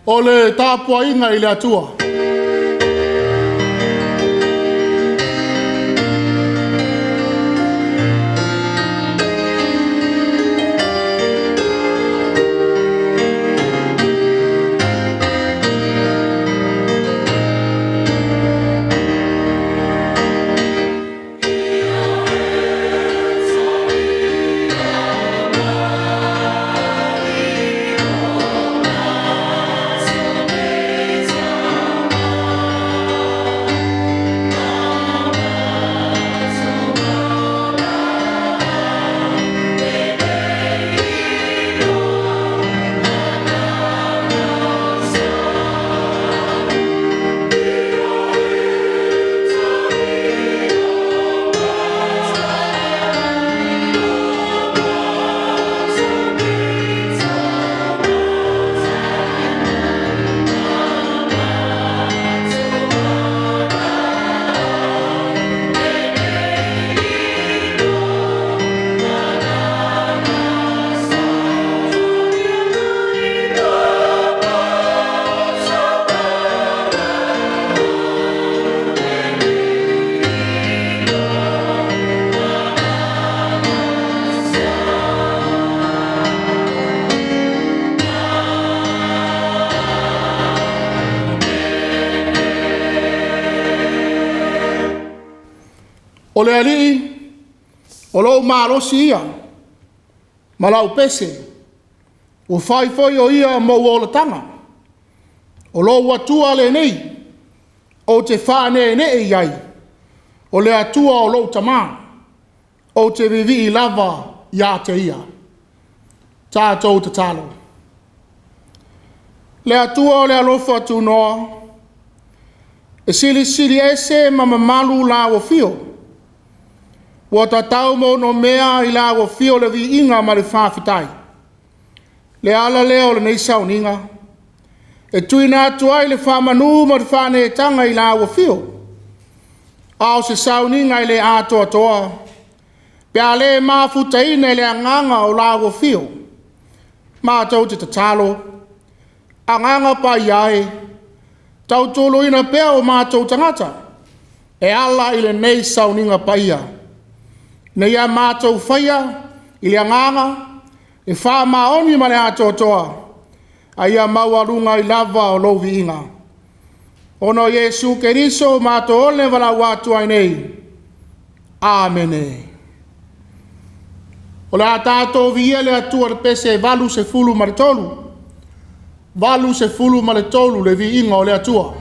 O le tapuaiga i le Atua. O le Alii o lou malosi ia ma lau pese, ua fai foi o Ia mou olataga. O lou Atua lenei ou te faaneenee i ai, o le Atua o lou tama, ou te vivii lava ia te Ia. Tatou tatalo. Le Atua o le alofa tunoa, e silisili ese ma mamalu lau afio, ua tatau ma onomea i lau afio le viiga ma le faafetai. Le ala lea o lenei sauniga e tuuina atu ai le faamanu ma le faaneetaga i lau afio. A o se sauniga e le atoatoa pe a le mafutaina i le agaga o lau afio. Matou te tatalo, Agaga Paia e, tautualuaina pea o matou tagata e ala i lenei sauniga paia, ina ia matou faia i le agaga e faamaoni ma le atoatoa, a ia maualuga ai lava lou viiga. Ona o Iesu Keriso ua matou ola ma valaau atu ai nei. Amene. O le a tatou viia le Atua i le pese 83, 83 le viiga o le Atua.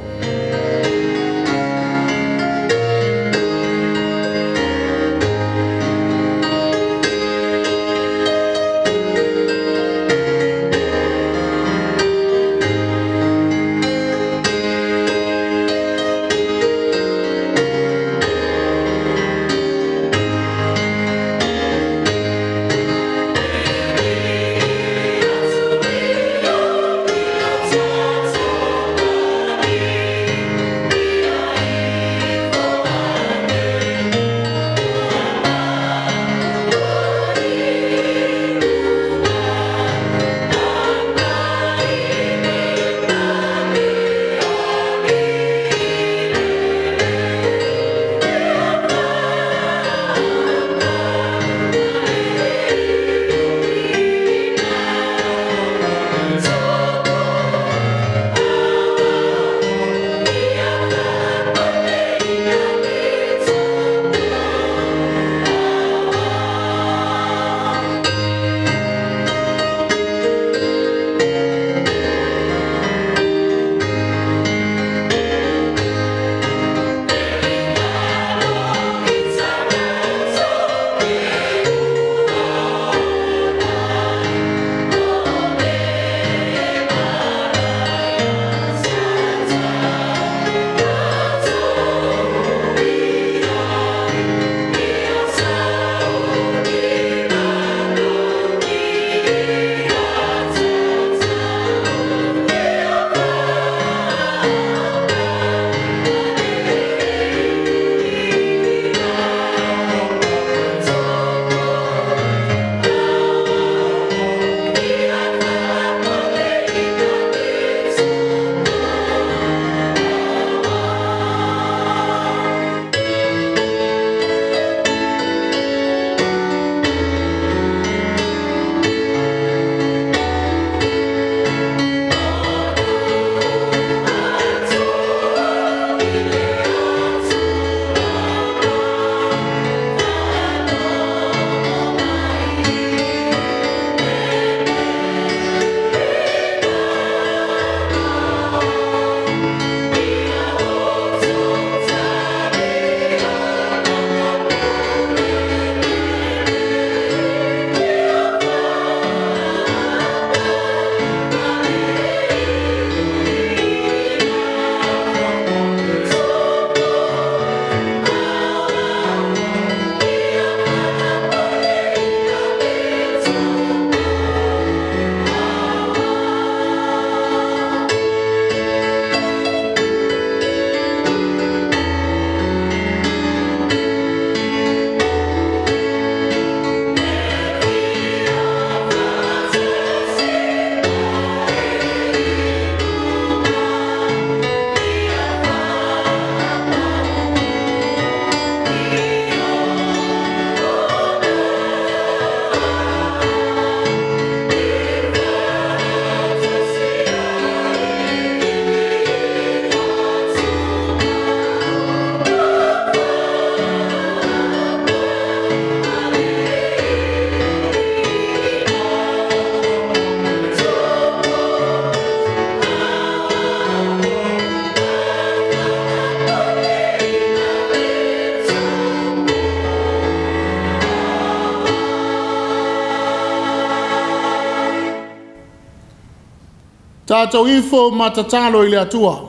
Tatou ifo ma tatalo i le Atua.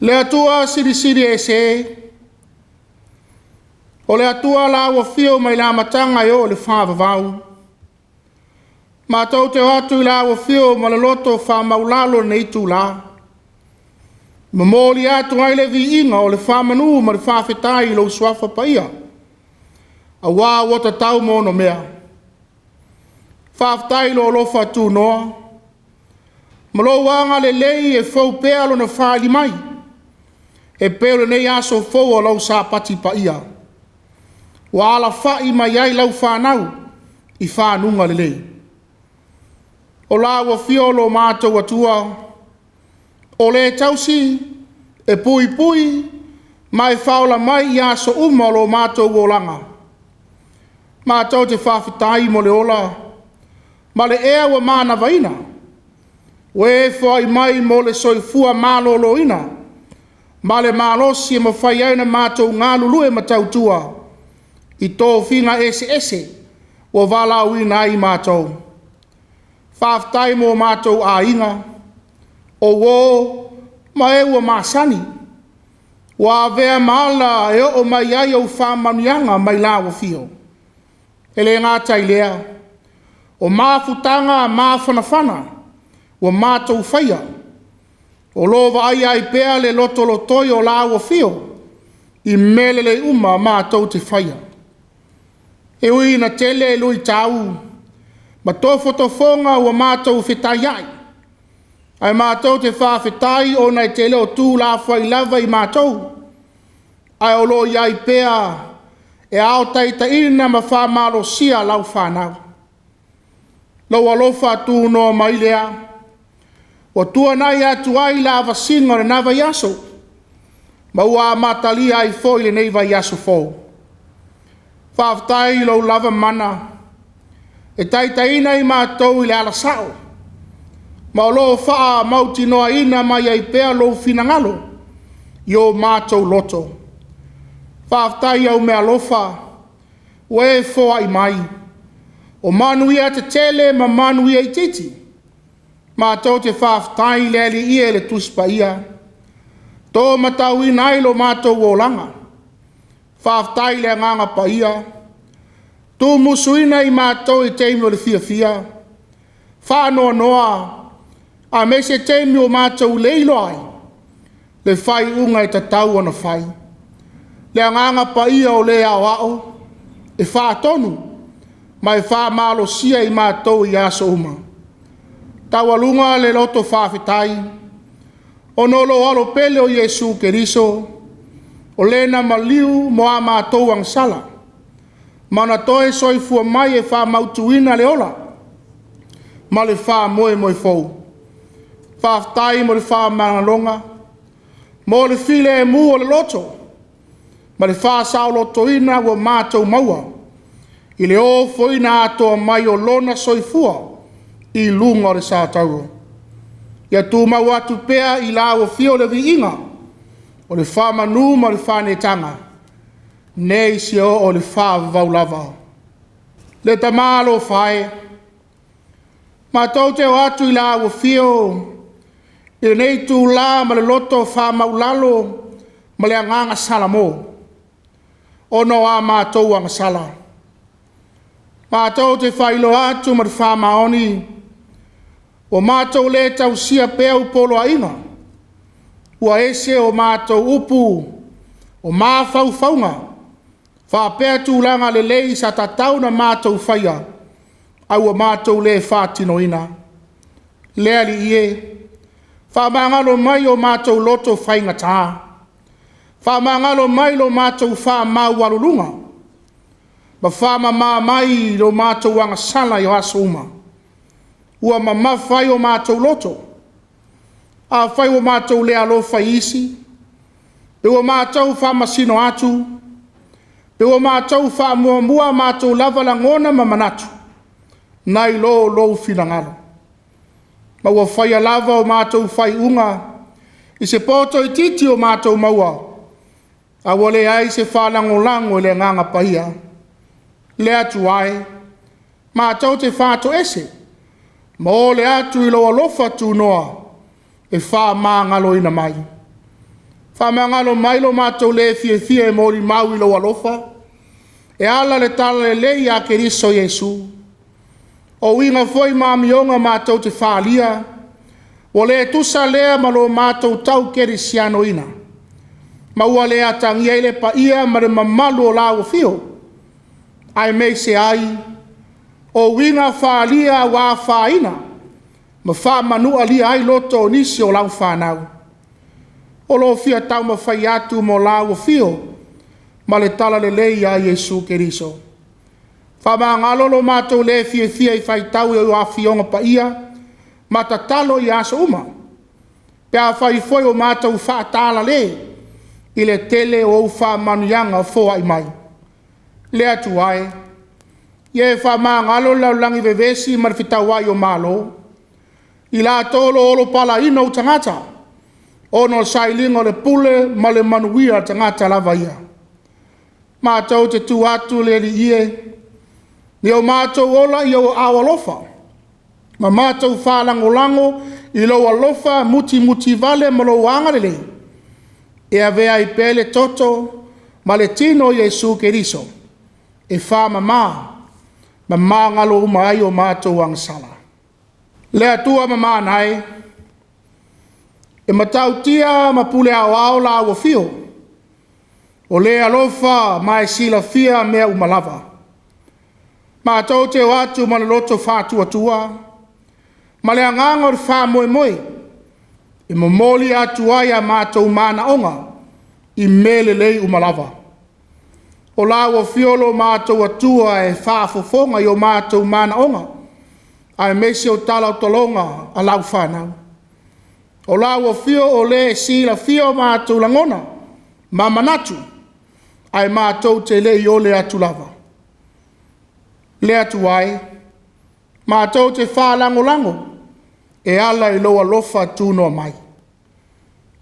Le Atua silisili ese, o le Atua la ua fio mai le amataga e oo i le faavavau. Matou te o atu i la ua afio ma le loto faamaualalo i lenei itula, momoli atu ai le viiga o le faamanu ma le faafetai i lou Suafa Paia, aua ua tatau ma ono mea. Faafetai i lou alofa tunoa ma lou agalelei e fou pea lona faaali mai, e pei o lenei aso fou o lau Sapati paia, ua alafai mai ai lau fanau i fanuga lelei. O la ua afio lo matou Atua, o le tausi e puipui ma e faaola mai i aso uma o lo matou olaga. Matou te faafetai mo le ola ma le ea ua manavaina, ua e foai mai mo le soifua maloloina ma le malosi e mafai ai ona matou galulue ma tautua i tofiga eseese ua valaauina ai matou. Faafetai mo matou aiga, o uo ma e ua masani, ua avea ma ala e oo mai ai au faamanuiaga mai la ua afio. E le gata i lea, o mafutaga mafanafana ua matou faia, o lo o vaaia ai pea le lotolotoi o la ua afio i mea lelei uma matou te faia. E ui ina tele luitau ma tofotofoga ua matou fetaiai, ae matou te faafetai ona e te le o tuulafoai lava i matou, ae o lo o i ai pea e aotaitaiina ma faamalosia lau fanau. Lou alofa tunoa mai lea ua tuanai atu ai le vasiga o lena vaiaso, ma ua amatalia ai foi lenei vaiaso fou. Faafetai i lou lava mana e taitaiina i matou i le ala sao, ma o lo o faamautinoaina mai ai pea lou finagalo i o matou loto. Faafetai i au meaalofa ua e foai mai, o manuia tetele ma manuia itiiti. Matou te faafetai i le Alii e le Tusi Paia, to matauina ai lo matou olaga. Faafetai i le Agaga Paia, tumusuina i matou i taimi o le fiafia, faanoanoa aemaise taimi ua matou le iloa ai le faaiuga e tatau ona fai. Le Agaga Paia o le Aoao e faatonu ma e faamalosia i matou i aso uma. Taualuga le loto faafetai, ona o lou Alo pele o Iesu Keriso, o le na maliu mo a matou agasala, ma na toe soifua mai e faamautuina le ola ma le faamoemoe fou. Faafetai mo le faamagaloga, mo le filemu o le loto, ma le faasaolotoina ua matou maua, i le ofoina atoa mai o lona soifua i luga o le satauro. Ia tumau atu pea i lau afio le viiga, o le faamanu ma le faaneetaga, nei seia oo i le faavavau lava. Le Tama alofa e, matou te o atu i lau afio i lenei itula ma le loto faamaualalo ma le agaga salamo, ona o a matou agasala. Matou te faailoa atu ma le faamaoni, ua matou le tausia pea poloaiga, ua ese o matou upu, o mafaufauga faapea tulaga lelei sa tatau ona matou faia, ae ua matou le faatinoina. Le Alii e, faamagalo mai o matou loto faigata, faamagalo mai lo matou faamaualuluga, ma faamama mai lo matou agasala i aso uma, ua mamafa ai o matou loto. Afai ua matou le alofa i isi, pe ua matou faamasino atu, pe ua matou faamuamua a matou lava lagona ma manatu, nai lo lou finagalo, ma ua faia lava o matou faaiuga i se poto itiiti o matou maua, a ua leai se faalagolago i le Agaga Paia. Le Atua e, matou te faatoese ma ole atu i lou alofa tunoa e faamagaloina mai. Faamagalo mai lo matou le fiafia e molimau i lou alofa, e ala le talalelei ia Keriso Iesu. O uiga foi ma amioga matou te faaalia, ua le tusa lea ma lo matou tau kerisianoina, ma ua le atagia ai le paia ma le mamalu o lau afio, aemaise ai o uiga faaalia ua afaina ma faamanualia ai loto o nisi o lau fanau, o lo o fia taumafai atu mo lau afio ma le talalelei ia Iesu Keriso. Faamagalo lo matou le fiafia i faitau i Afioga Paia ma tatalo i aso uma, pe afai foi ua matou faatalale i le tele o ou faamanuiaga foai mai. Le Atua e, ia e faamagalo le lalolagi vevesi ma le fetauai o malo, i latou o lo o olopalaina ou tagata, ona o le sailiga o le pule ma le manuia a tagata lava ia. Matou te tu atu le Alii e, ia o matou ola i ou aao alofa, ma matou faalagolago i lou alofa mutimutivale ma lou agalelei, e avea ai pea le toto ma le tino o Iesu Keriso, e faamama ma magalo uma ai o matou agasala. Le Atua mamana e, e matautia ma pule aoao lau afio, o le alofa ma e silafia mea uma lava. Matou te o atu ma le loto faatuatua ma le agaga o le faamoemoe, e momoli atu ai a matou manaoga i mea lelei uma lava. O lau afio lo matou Atua e faafofoga i o matou manaoga, aemaise o talaotaloga a lau fanau. O lau afio o le silafia o matou lagona ma manatu, ae matou te le i ole atu lava. Le Atua e, matou te faalagolago e ala i lou alofa tunoa mai.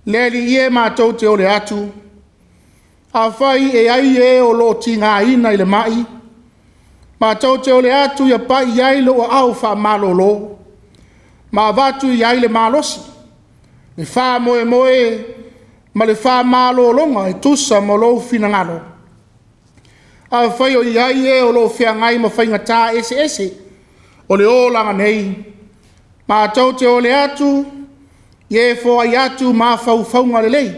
Le Alii e, matou te ole atu, afai e ai e o lo o tigaina i le mai, matou te ole atu ia pai i ai lou aao faamalolo, ma avatu i ai le malosi, le faamoemoe ma le faamalologa e tusa ma lou finagalo. Afai o i ai e o lo o feagai ma faigata eseese o le olaga nei, matou te ole atu ia e foai atu mafaufauga lelei,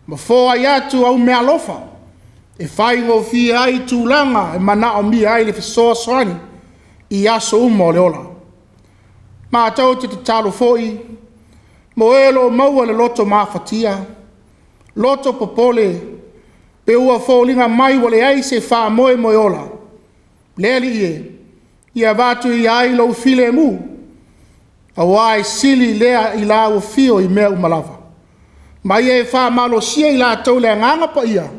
ma foai atu au meaalofa e faigofie ai tulaga e manaomia ai le fesoasoani i aso uma o le ola. Matou te tatalo foi mo e o lo o maua le loto mafatia, loto popole, pe ua foliga mai ua leai se faamoemoe ola. Le Alii e, ia avatu i ai lou filemu, aua e sili lea i lau afio i mea uma lava. Ma ia e faamalosia i latou le agaga paia,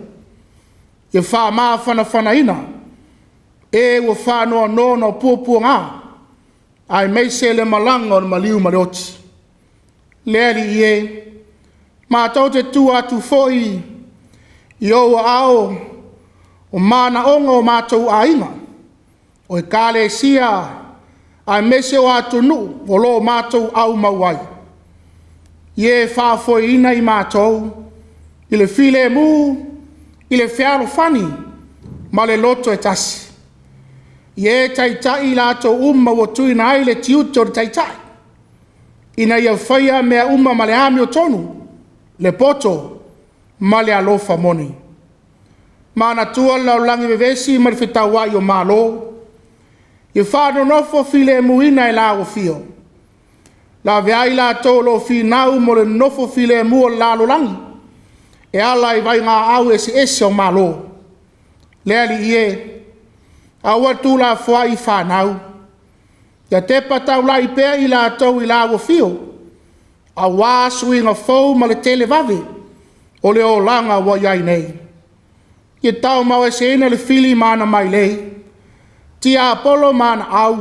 ia faamafanafanaina e ua faanoanoa ona o puapuaga, aemaise le malaga o le maliu ma le oti. Le Alii e, matou te tua atu foi i ou aao o manaoga o matou aiga, o ekalesia, aemaise o atunuu o lo o matou aumau ai. Ia e faafoeina i matou i le filemu, i le fealofani ma le loto e tasi. Ia e taitai i latou uma ua tuuina ai le tiute o le taitai, ina ia faia mea uma ma le amiotonu, le poto ma le alofa moni. Manatua le lalolagi vevesi ma le fetauai o malo, ia faanonofo filemuina i lau afio. Laveai i latou o lo o finau mo le nonofo filemu o le lalolagi, e ala i vaegaau eseese o Malo. Le Alii e, aua le tuulafoai fanau, ia tepa taulai pea i latou i lau afio, aua suiga fou ma le televave o le olaga ua i ai nei. Ia taumaoeseina le fili ma ana mailei, tiapolo ma ana au,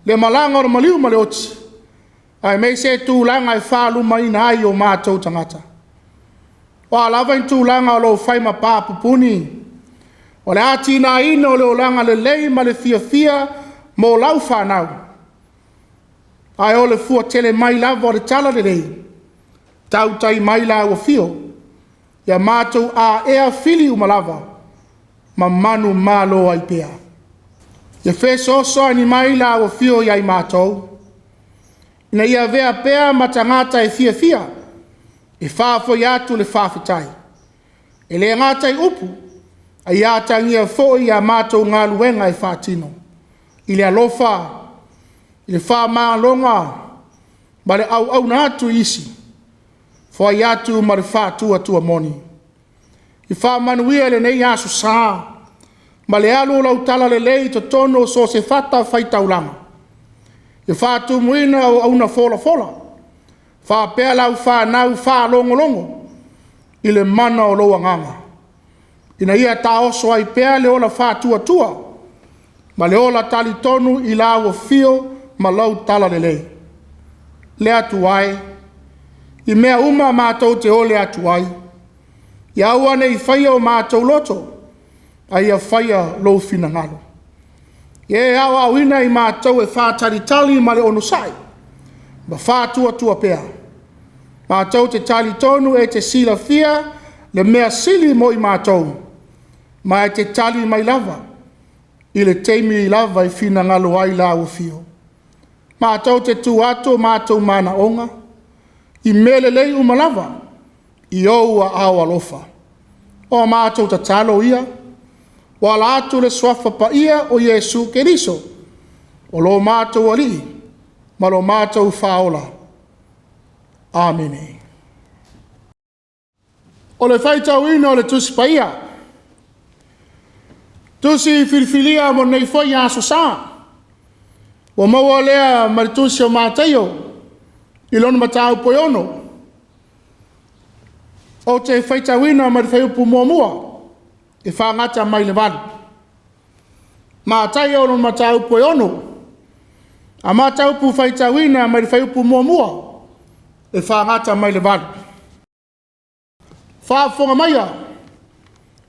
le malaga o le maliu ma le oti, aemaise tulaga e faalumaina ai o matou tagata. O a lava ni tulaga o lo o fai ma pa pupuni, o le atinaeina o le olaga lelei ma le fiafia mo lau fanau, ae o le fua tele mai lava o le talalelei, tautai mai lau afio, ia matou aea fili uma lava ma manumalo ai pea. Ia fesoasoani mai lau afio ia i matou, ina ia avea pea ma tagata e fiafia e faafoi atu le faafetai. E le gata i upu, a ia atagia foi i a matou galuega e faatino, i le alofa, i le faamagaloga ma le auauna atu i isi, foai atu ma le faatuatua moni. Ia faamanuia lenei Aso Sa ma le alu o lau talalelei i totonu o so o se fatafaitaulaga, ia faatumuina auauna folafola faapea lau fanau faalogologo i le mana o lou agaga, ina ia taoso ai pea le ola faatuatua ma le ola talitonu i lau afio ma lau talalelei. Le Atua e, i mea uma matou te ole atu ai, ia aua ne i faia o matou loto, a ia faia lou finagalo. Ia e aoaoina i matou e faatalitali ma le onosai, ma faatuatua pea. Matou te talitonu e te silafia le mea sili mo i matou, ma e te tali mai lava i le taimi lava e finagalo ai lau afio. Matou te tuu atu o matou manaoga i mea lelei uma lava i ou aao alofa. O a matou tatalo ia, ua ala atu le suafa paia o Iesu Keriso, o lo matou Alii ma lo matou Faaola. Amene. O le faitauina o le Tusi Paia, Tusi filifilia mo lenei foi Aso Sa, ua maua lea ma le Tusi o Mataio i lona mataupu e 6. Ou te faitauina mai le fuaiupu 1 e faagata mai le 8. Mataio lona mataupu e 6, amata upu faitauina mai le fuaiupu 1 e faagata mai le 8. Faafofoga maia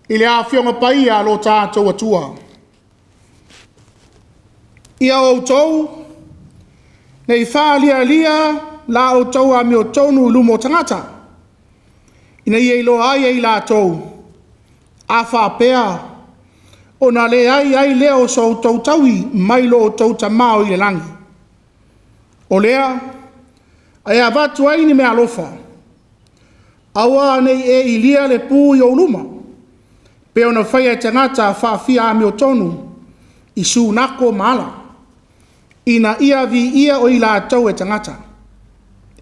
i le Afioga Paia a lo tatou Atua. Ia outou ne i faalialia la outou amiotonu i luma o tagata, ina ia iloa ai e i latou, a faapea ona leai ai lea o so outou taui mai lo outou Tama o i le lagi. O lea e avatu ai ni meaalofa, aua ne i e ilia le pu i ou luma, pei ona faia e tagata faafia-amiotonu i sunako ma ala, Ina ia viia o i latou e tagata.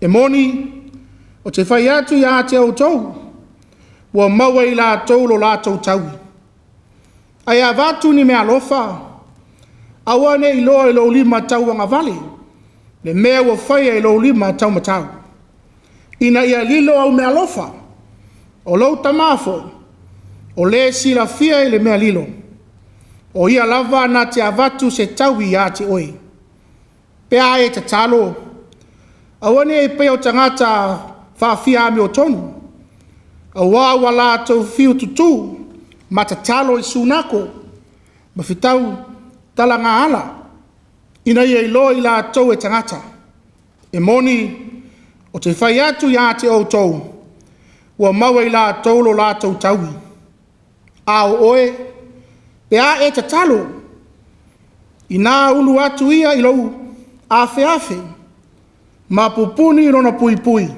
E moni, ou te fai atu ia te outou, ua maua e i latou lo latou taui. Ae a avatu ni meaalofa, aua ne i iloa i lou lima tauagavale le mea ua faia e lou lima taumatau, ina ia lilo au meaalofa o lou Tama foi o le silafia i le mea lilo, o Ia lava na te avatu se taui ia te oe. Pe a e tatalo, aua ne i e pei o tagata faafiaamiotonu, aua ua latou fiu tutu ma tatalo i sunako ma fetau talagaala, ina ia iloa i latou e tagata. E moni, ou te fai atu ia te outou, ua maua e i latou lo latou taui. A o oe, pe a e tatalo, ina ulu atu ia i lou afeafe ma pupuni lona puipui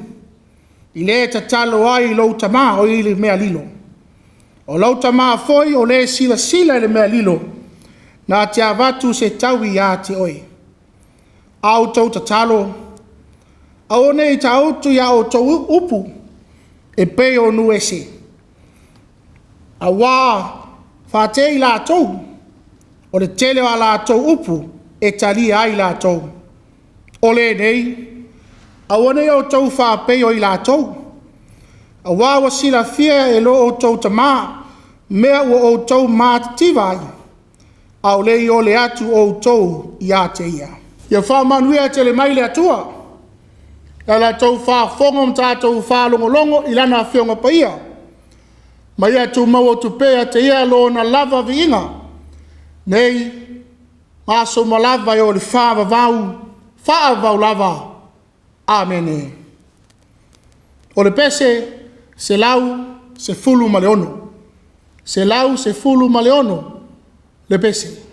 i le tatalo ai i lou Tama o i le mea lilo. O lou Tama foi o le silasila i le mea lilo, na te avatu se taui ia te oe. A outou tatalo, aua ne i saautu a outou upu e pei o nuu ese, aua faatei latou, o le tele o a latou upu e talia ai i latou. O lenei, aua ne i outou faapei o i latou, aua ua silafia e lo outou Tama mea ua outou matitiva ai, a o le i iole atu outou ia te Ia. Ia faamanuia tele mai le Atua i la latou faafofoga ma tatou faalogologo i Lana Afioga Paia, ma ia tumau atu pea ia te Ia Lona lava viiga, nei ma aso uma lava e oo i le faavavau, faavavau lava. Amene. O le pese 116, 116 le pese.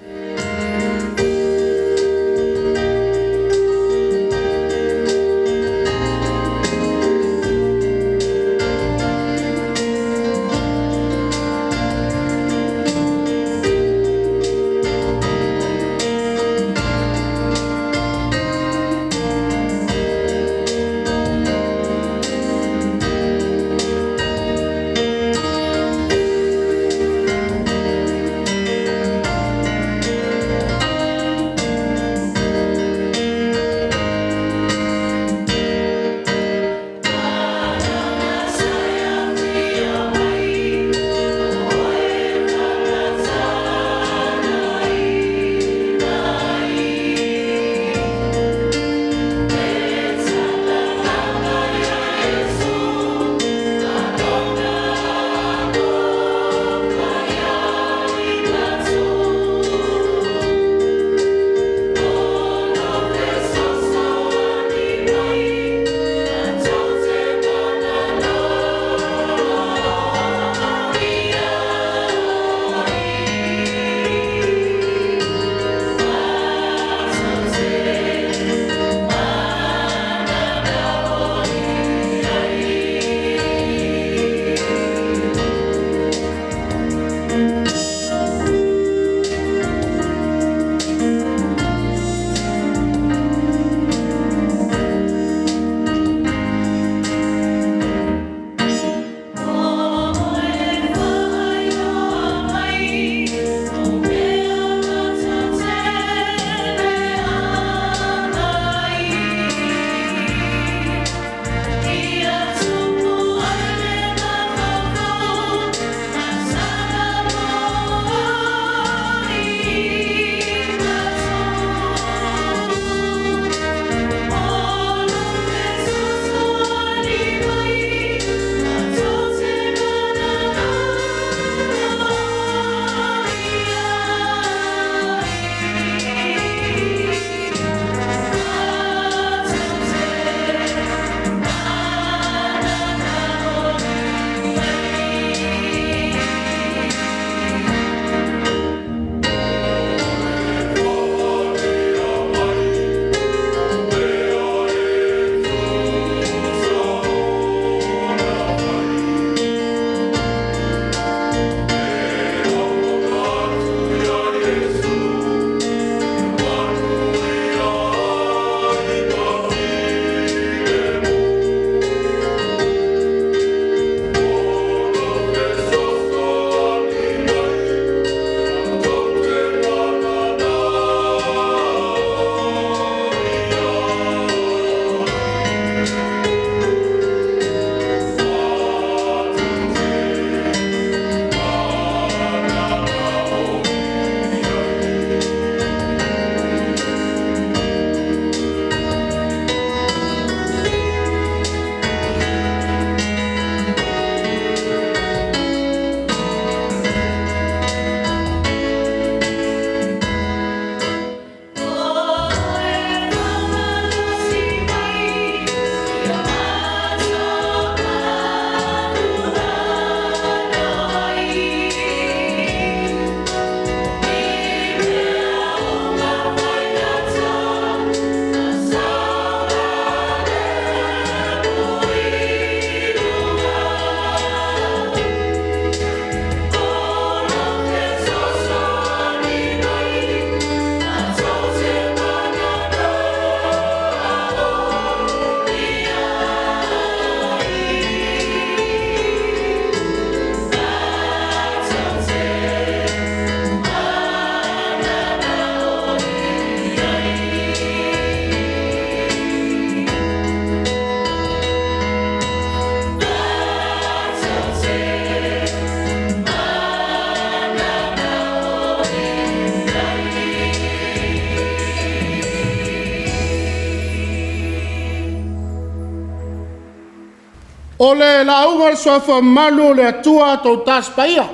O le lauga o le suafa mamalu o le Atua Tautas Paia,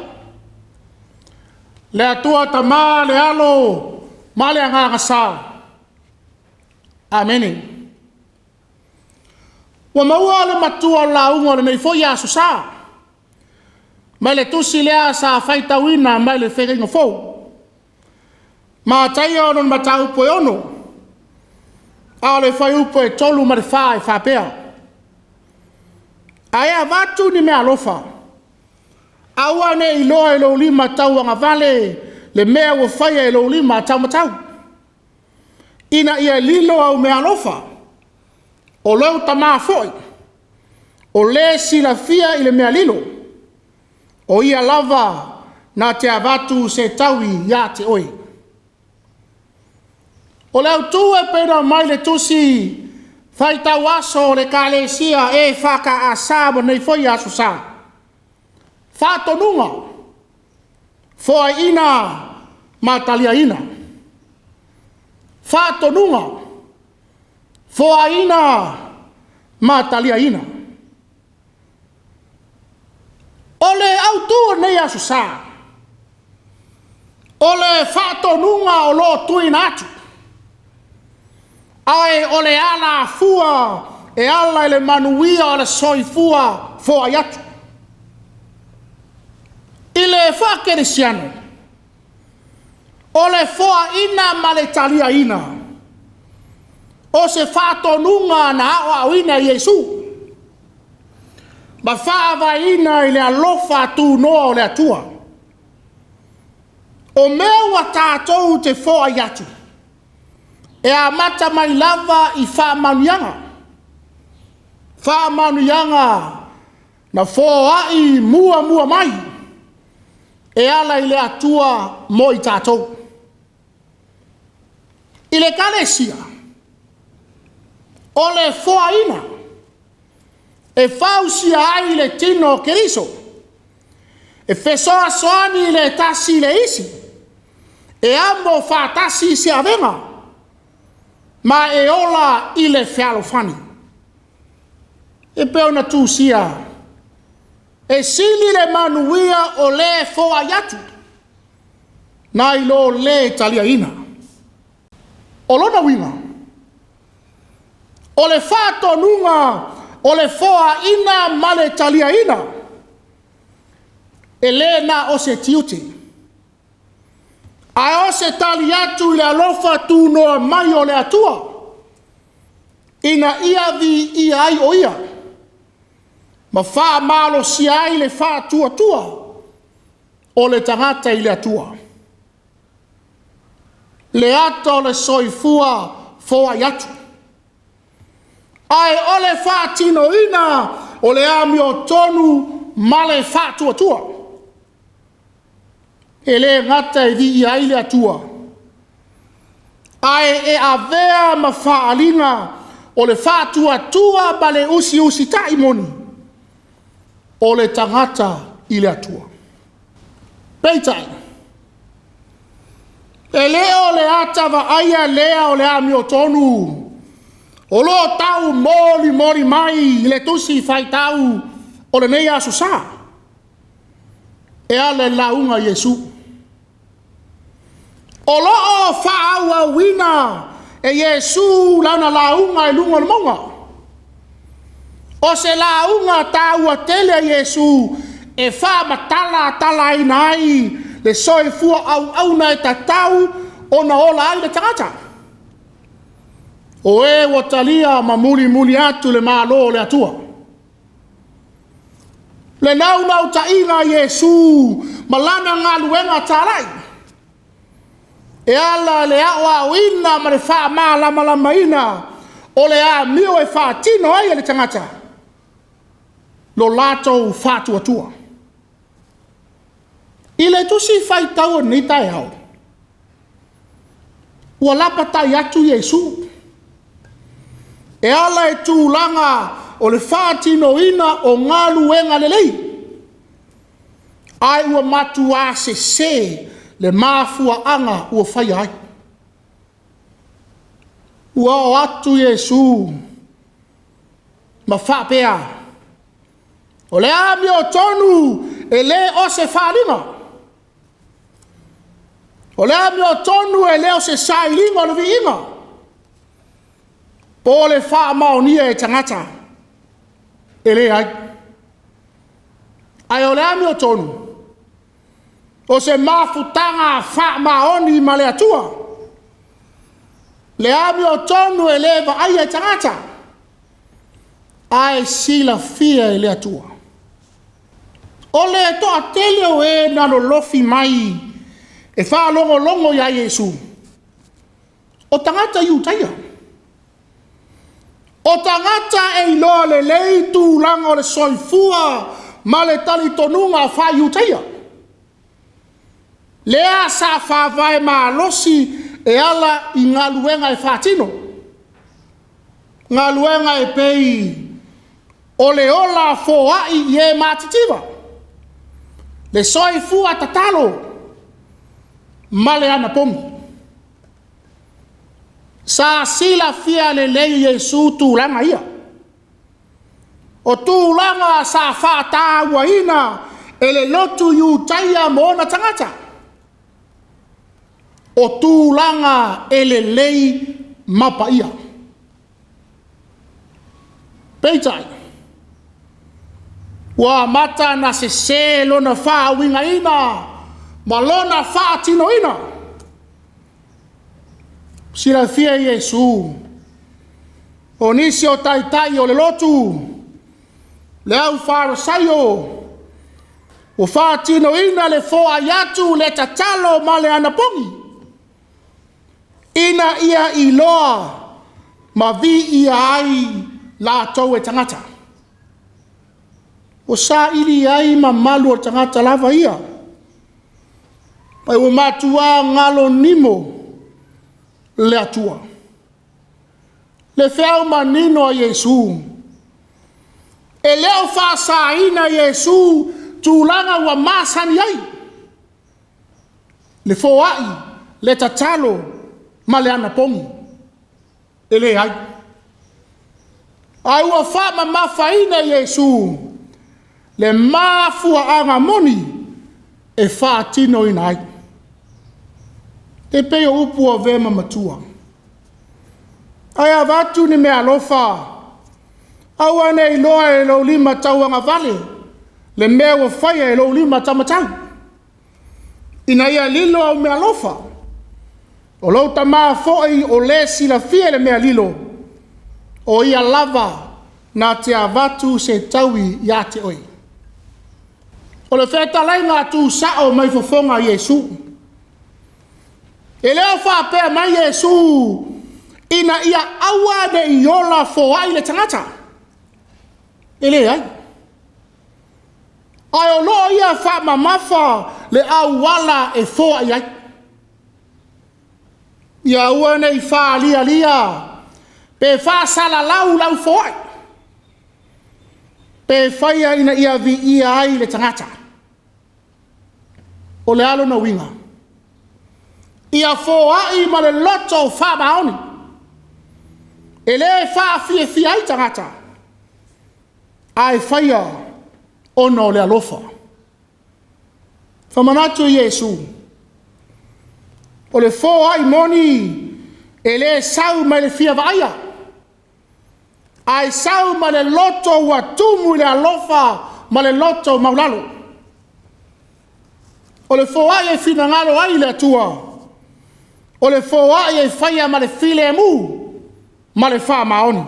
le Atua Tama, le Alo ma le Agaga Sa. Amene. Ua maua le matua o le lauga o lenei foi Aso Sa, mai le tusi lea sa faitauina mai le Feagaiga Fou. Mataia ona mataupu e 6, a o le fuaiupu e 3 ma le 4 e faapea: Ae avatu ni meaalofa, aua ne i iloa e lou lima tauagavale le mea ua faia e lou lima taumatau, ina ia lilo au meaalofa o lou Tama foi, o le silafia i le mea lilo, o Ia lava na te avatu se taui ia te oe. O le autu e pei ona aumai le tusi faitau aso o le Ekalesia EFKS mo lenei foi Aso Sa, faatonuga, foaiina ma taliaina. Faatonuga, foaiina ma taliaina. O le autu o lenei Aso Sa, o le faatonuga o lo o tuuina atu, ae o le alafua e ala i le manuia o le soifua foai atu. I le faakerisiano, o le foaiina ma le taliaina, o se faatonuga na aoaoina e Iesu, ma faavaeina i le alofa tunoa o le Atua. O mea ua tatou te foai atu, e amata mai lava i faamanuiaga. Faamanuiaga na foai muamua mai e ala i le Atua mo i tatou. I le Ekalesia, o le foaiina e fausia ai le tino o Keriso, e fesoasoani le tasi i le isi, e amo faatasi se avega, ma e ola i le fealofani. E pei ona tusia, e sili le manuia o le foai atu, nai lo le taliaina. O lona uiga, o le faatonuga o le foaiina ma le taliaina, e le na o se tiute, ae o se tali atu i le alofa tunoa mai o le Atua, ina ia viia ai o Ia, ma faamalosia ai le faatuatua o le tagata i le Atua. Le ata o le soifua foai atu, ae o le faatinoina o le amiotonu ma le faatuatua. E le gata e viia ai le Atua, ae e avea ma faaaliga o le faatuatua ma le usiusitai moni o le tagata i le Atua. Peitai, e le o le ata vaaia lea o le amiotonu o lo o tau molimoli mai i le tusi faitau o lenei Aso Sa, e ala i le lauga a Iesu. O lo o faaauauina e Iesu lana lauga i luga o le mauga. O se lauga taua tele a Iesu e faamatalatalaina ai le soifua auauna e tatau ona ola ai le tagata. O e ua talia ma mulimuli atu le Malo o le Atua. Le naunautaiga a Iesu ma lana galuega talai, e ala le aoaoina ma le faamalamalamaina o le amio e faatino ai e le tagata lo latou faatuatua. I le tusi faitau o lenei taeao, ua lapatai atu Iesu e ala i tulaga o le faatinoina o galuega lelei, ae ua matua sese le mafuaaga ua faia ai. Ua oo atu Iesu ma faapea, O le amiotonu e le o se faaaliga. O le amiotonu e le o se sailiga o le viiga, po o le faamaonia e tagata, e leai. Ae o le amiotonu, o se mafutaga faamaoni ma le Atua. Le amiotonu e le vaaia e tagata, ae silafia e le Atua. O le toatele o e na lolofi mai e faalogologo ia Iesu, o tagata Iutaia. O tagata e iloa lelei tulaga o le soifua ma le talitonuga faa-Iutaia. Lea sa faavae malosi e ala i galuega e faatino. Galuega e pei o le ola foai i e matitiva, le soifua tatalo ma le anapogi. Sa silafia lelei e Iesu tulaga ia. O tulaga sa faatauaina e le lotu Iutaia ma ona tagata. O tulaga e lelei ma paia. Peitai, ua amata ona sese lona faauigaina ma lona faatinoina. Silafia e Iesu, o nisi o taitai o le lotu, le au Farisaio, ua faatinoina le foai atu, le tatalo ma le anapogi, ina ia iloa ma viia ai latou e tagata. Ua saili ai mamalu o tagata lava ia, ma ua matua galo nimo le Atua. Le feau manino a Iesu, e le o faasaina Iesu tulaga ua masani ai, le foai, le tatalo ma le anapogi, e leai. Ae ua faamamafaina e Iesu le mafuaaga moni e faatinoina ai. E pei o upu ua avea ma matua. Ae avatu ni meaalofa, aua ne i iloa e lou lima tauagavale le mea ua faia e lou lima taumatau, ina ia lilo au meaalofa, o lou Tama foi o le silafia le mea lilo, o ia lava na te avatu se taui ia te oe. O le fetalaiga tuusao mai fofoga Iesu. E le o faapea mai Iesu ina ia aua ne i ola foai le tagata. E leai. Ae o lo o ia faamamafa le auala e foai ai. Ia aua ne i faalialia pe faasalalau lau foai, pe faia ina ia viia ai le tagata. O le a lona uiga? Ia foai ma le loto faamaoni, e le faafiafia ai tagata, ae faia ona o le alofa. Famanatu Iesu, o le foai moni e le sau mai le fia vaaia, ae sau ma le loto ua tumu i le alofa ma le loto maulalo. O le foai e finagalo ai le Atua, o le foai e faia ma le filemu ma le faamaoni.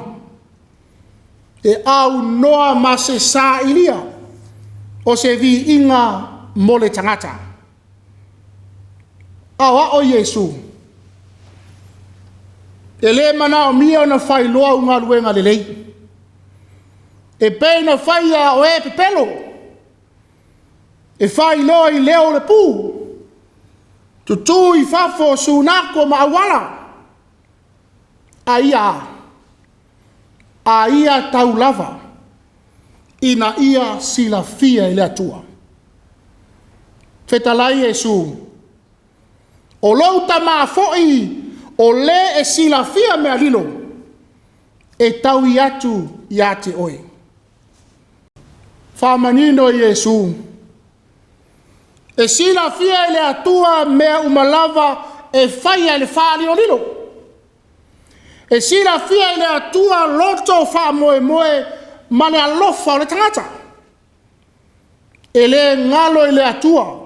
E aunoa ma se sailia o se viiga mo le tagata. Aoao Iesu, e le manaomia ona failoa au galuega lelei, e pei ona faia o e pepelo, e failoa i leo o le pu, tutu i fafo o sunako ma auala, a ia tau lava ina ia silafia e le Atua. Fetalai Iesu, o lou Tama foi o le e silafia mea lilo, e taui atu ia te oe. Faamanino e Iesu. E silafia e le Atua mea uma lava e faia e le faalilolilo. E silafia e le Atua loto faamoemoe ma le alofa o le tagata. E le galo i le Atua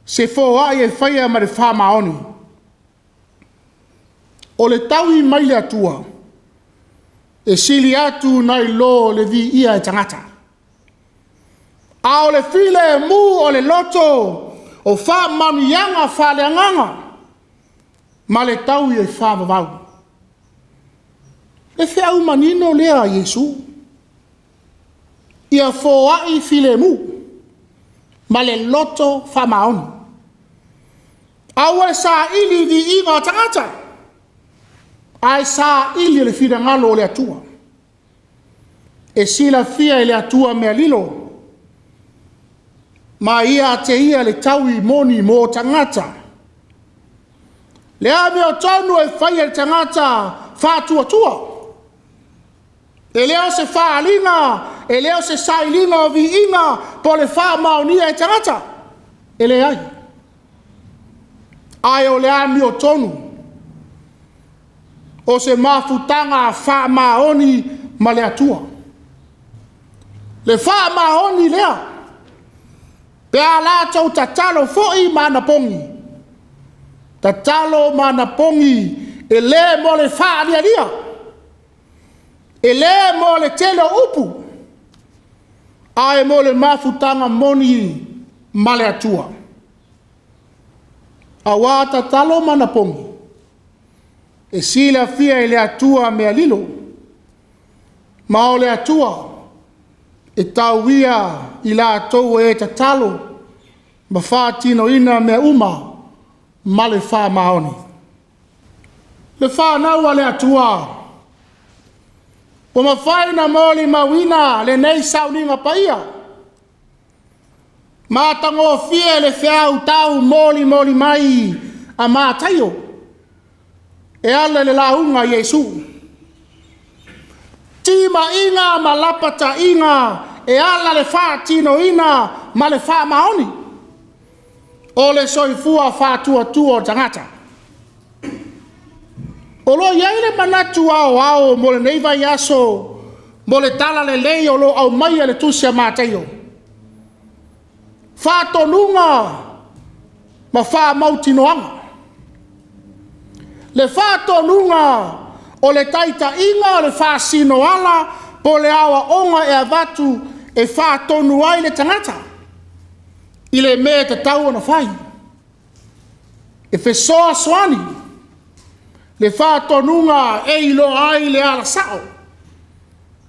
se foai e faia ma le faamaoni. O le taui mai le Atua, e sili atu nai lo le viia e tagata. A o le filemu o le loto o faamanuiaga faaleagaga ma le taui e faavavau. Le feau manino lea a Iesu, ia foai filemu ma le loto faamaoni. Aua le saili i viiga o tagata, ae saili i le finagalo o le Atua. E silafia e le Atua mea lilo, ma ia te ia le taui moni mo tagata. Le amiotonu e faia e le tagata faatuatua. E le o se faaaliga, e le o se sailiga o viiga po o le faamaonia e tagata. E leai. Ae o le amiotonu, o se mafutaga faamaoni ma le Atua. Le faamaoni lea, pe a latou tatalo foi ma anapogi, tatalo ma anapogi e le mo le faalialia, e le mo le tele o upu, ae mo le mafutaga moni ma le Atua. Aua tatalo ma anapogi, e silafia e le Atua mea lilo, ma o le Atua e tauia i latou e tatalo ma faatinoina mea uma ma le faamaoni. Le fanau a le Atua, ua mafai ona molimauina lenei sauniga paia, matagofie le feau tau molimoli mai a Mataio e ala i le lauga a Iesu. Timaiga ma lapataiga e ala le faatinoina ma le faamaoni o le soifua faatuatua o le tagata. O lo o i ai le manatu aoao mo lenei vaiaso mo le talalelei o lo o aumaia le tusi a Mataio. Faatonuga ma faamautinoaga. Le faatonuga o le taitaiga o le faasinoala po o le aoaoga e avatu e faatonu ai le tagata i le mea e tatau ona fai. E fesoasoani le faatonuga e iloa ai le ala sao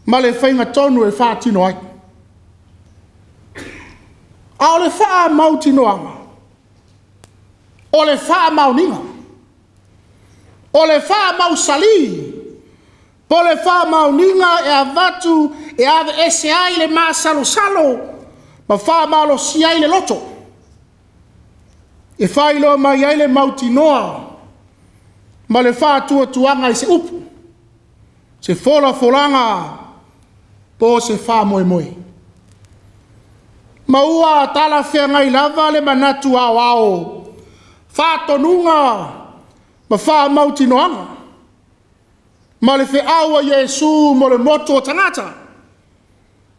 ma le faiga tonu e faatino ai. A o le faamautinoaga, o le faamaoniga, o le faamausali, po o le faamaoniga e avatu e aveese ai le masalosalo ma faamalosia ai le loto, e faailoa mai ai le mautinoa ma le faatuatuaga i se upu, se folafolaga po o se faamoemoe. Ma ua talafeagai lava le manatu aoao, faatonuga ma faamautinoaga, ma le feau a Iesu mo le motu o tagata,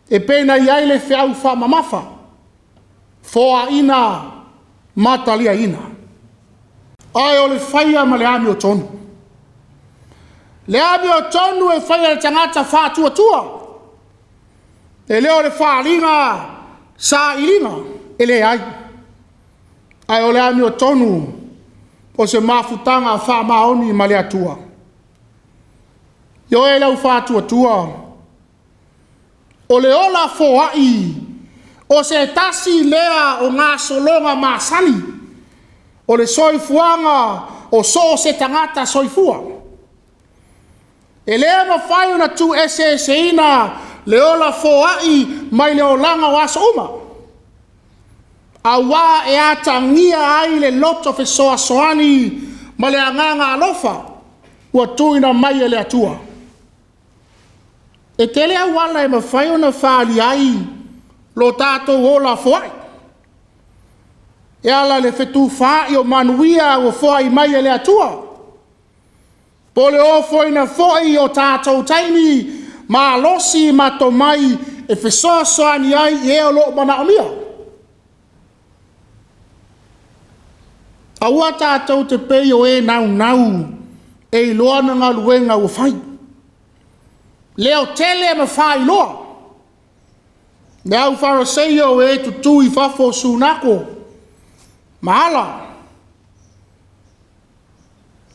e pei ona i ai le feau faamamafa, foaina ma taliaina. Ae o le faia ma le amiotonu. Le amiotonu e faia e le tagata faatuatua, e le o le faaaliga sailiga, e leai. Ae o le amiotonu o se mafutaga faamaoni ma le Atua. Ioe lau faatuatua, o le ola foai o se tasi lea o gasologa masani o le soifuaga o so o se tagata soifua. E le mafai ona tuueseeseina le ola foai mai le olaga o aso uma, aua e atagia ai le loto fesoasoani ma le agaga alofa ua tuuina mai e le Atua. E tele auala e mafai ona faaalia ai lo tatou ola foai. E ala i le fetufaai o manuia ua foai mai e le Atua. Po o le ofoina foi o tatou taimi, malosi ma tomai e fesoasoani ai i e o lo o manaomia. Aua tatou te pei o e naunau e iloa na galuega ua fai, leotele ma faailoa. Le au Faraseio o e tutu i fafo o sunako ma ala,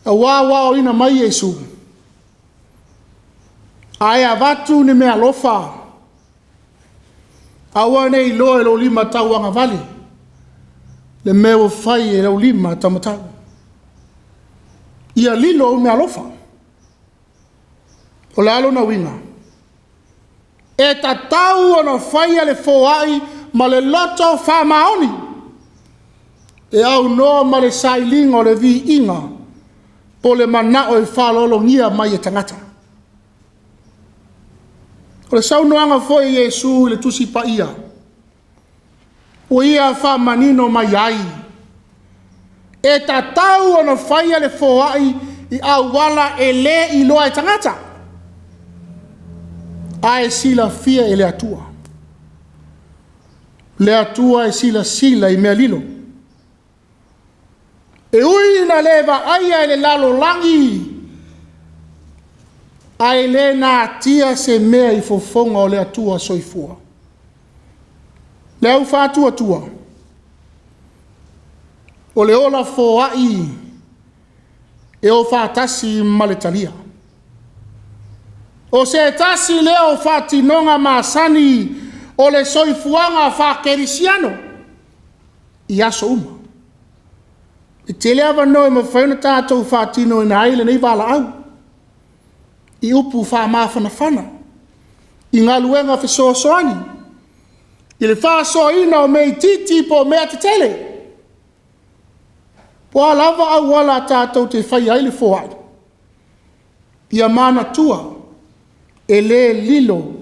aua ua aoina mai Iesu, a e avatu ni meaalofa, aua ne i iloa e lou lima tauagavale le mea ua fai e lau lima taumatau. Ia lilo au meaalofa. O le a lona uiga? E tatau ona faia le foai ma le loto faamaoni e aunoa ma le sailiga o le viiga po o le manao e faaaloalogia mai e tagata. O le saunoaga foi a Iesu i le Tusi Paia, ua Ia faamanino mai ai, e tatau ona faia le foai i auala e le iloa e tagata, ae silafia e le Atua. Le Atua e silasila i mea lilo. E ui ina le vaaia e le lalolagi, ae le natia se mea i fofoga o le Atua Soifua. Le au faatuatua, o le ola foai e o faatasi ma le talia. O se tasi lea o faatinoga masani o le soifuaga faakerisiano i aso uma. E tele avanoa e mafai ona tatou faatinoina ai lenei valaau i upu faamafanafana, i galuega fesoasoani, i le faasoaina o mea itiiti po o mea tetele. Po o a lava auala tatou te faia ai le foai, ia manatua, e le lilo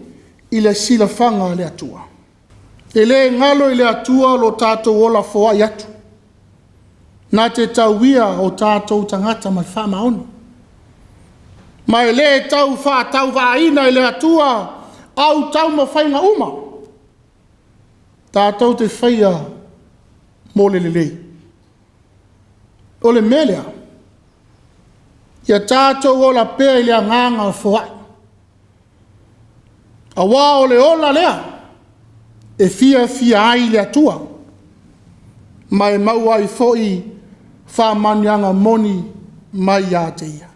i le silafaga a le Atua. E le galo i le Atua lo tatou ola foai atu, na te tauia o tatou tagata ma le faamaoni. Ma e le tau faatauvaaina e le Atua au taumafaiga uma tatou te faia mo le lelei. O le mea lea, ia tatou ola pea i le agaga foai, aua o le ola lea e fiafia ai le Atua, ma e maua ai foi faamanuiaga moni mai ia te Ia.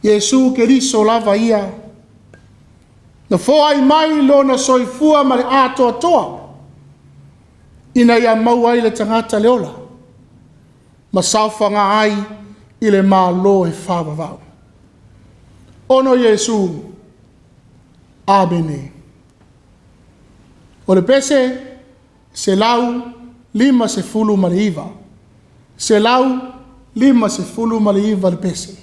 Iesu Keriso lava ia, na foai mai Lona soifua ma le atoatoa, ina ia maua ai le tagata le ola, ma saofaga ai i le Malo e faavavau. Ono Iesu, Amene. O le pese, 159, 159 le pese.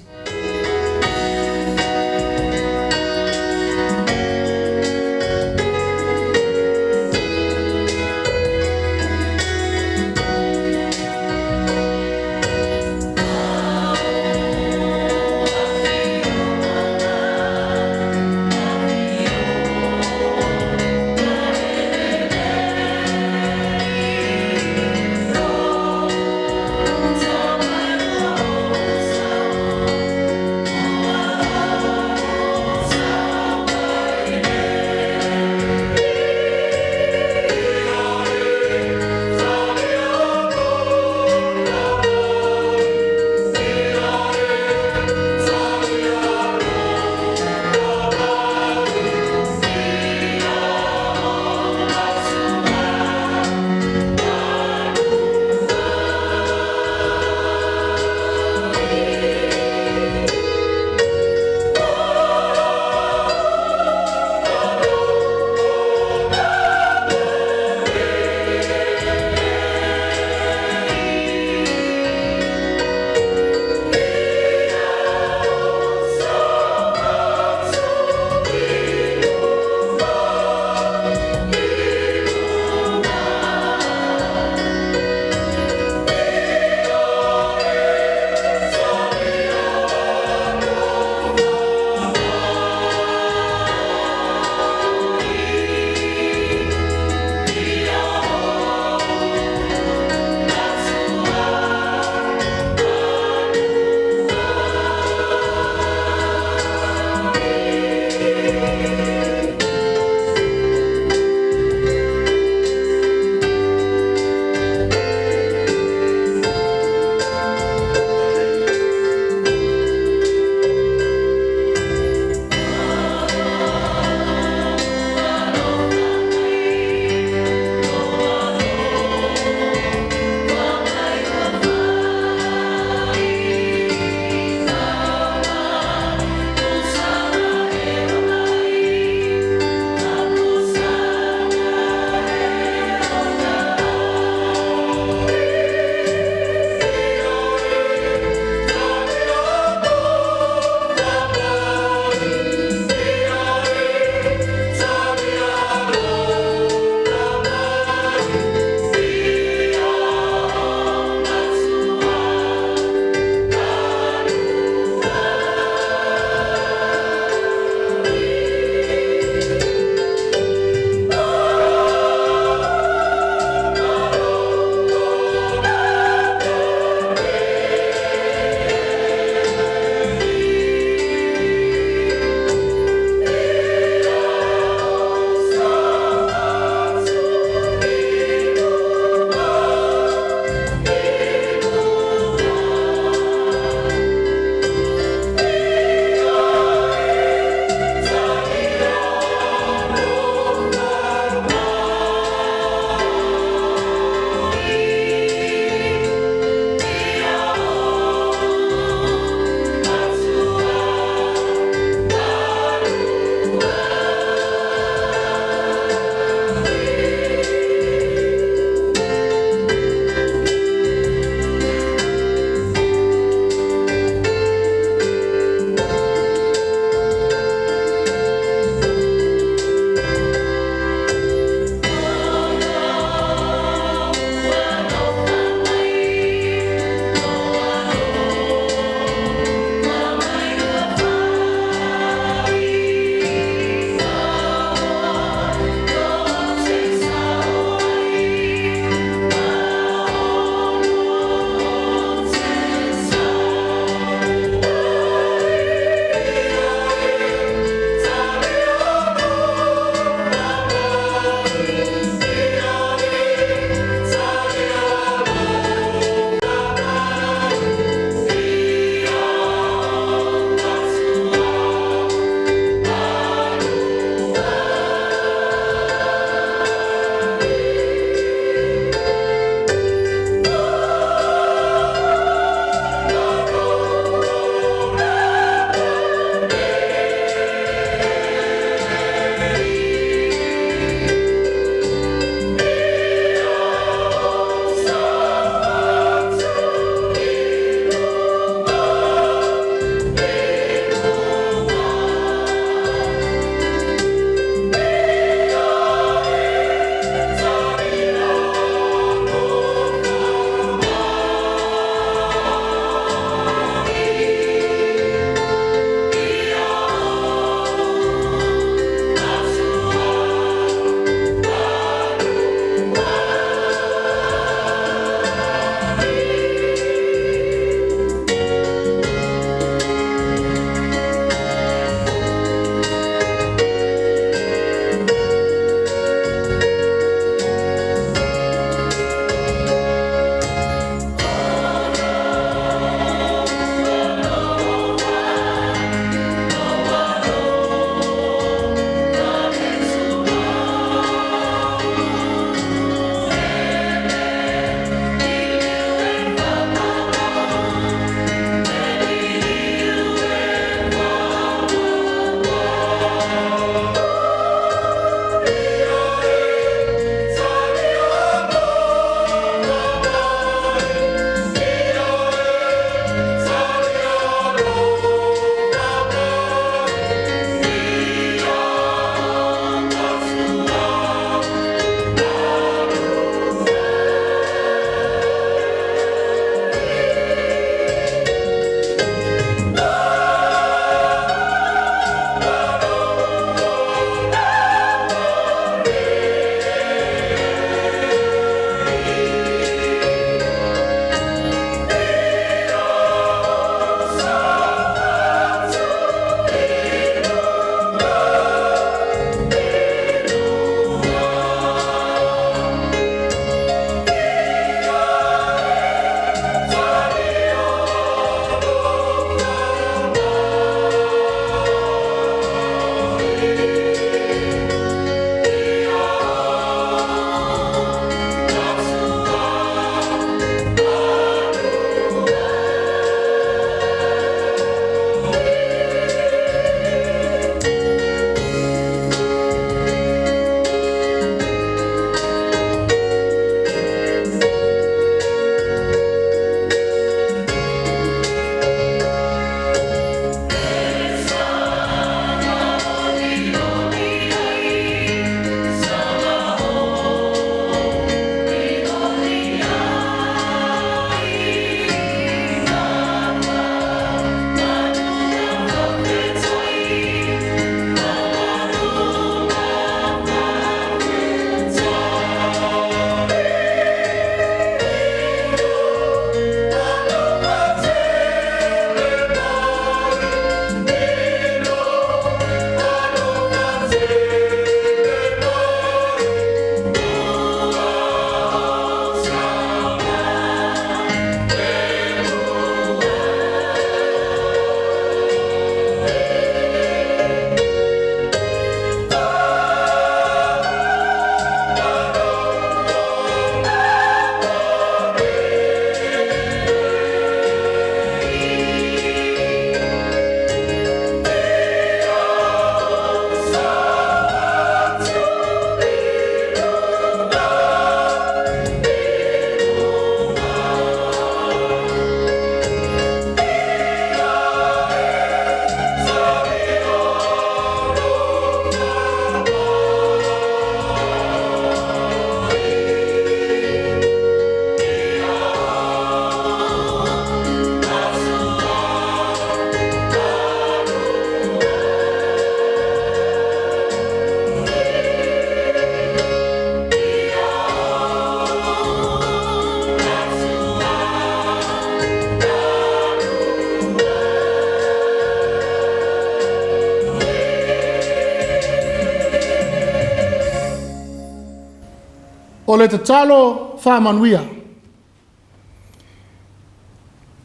O le tatalo faamanuia.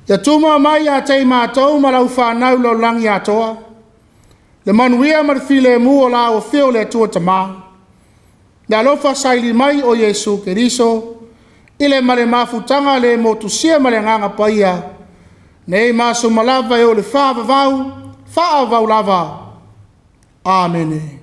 Ia tuma mai ia te i matou ma lau whanau lau langi atoa, le manuia ma le filemu o la o feo le Atua Tama, le alofa saili mai o Iesu Keriso, i le ma le mafutaga le motusia ma le agaga paia, nei ma aso uma lava e oo i le faavavau, faavavau lava. Amene.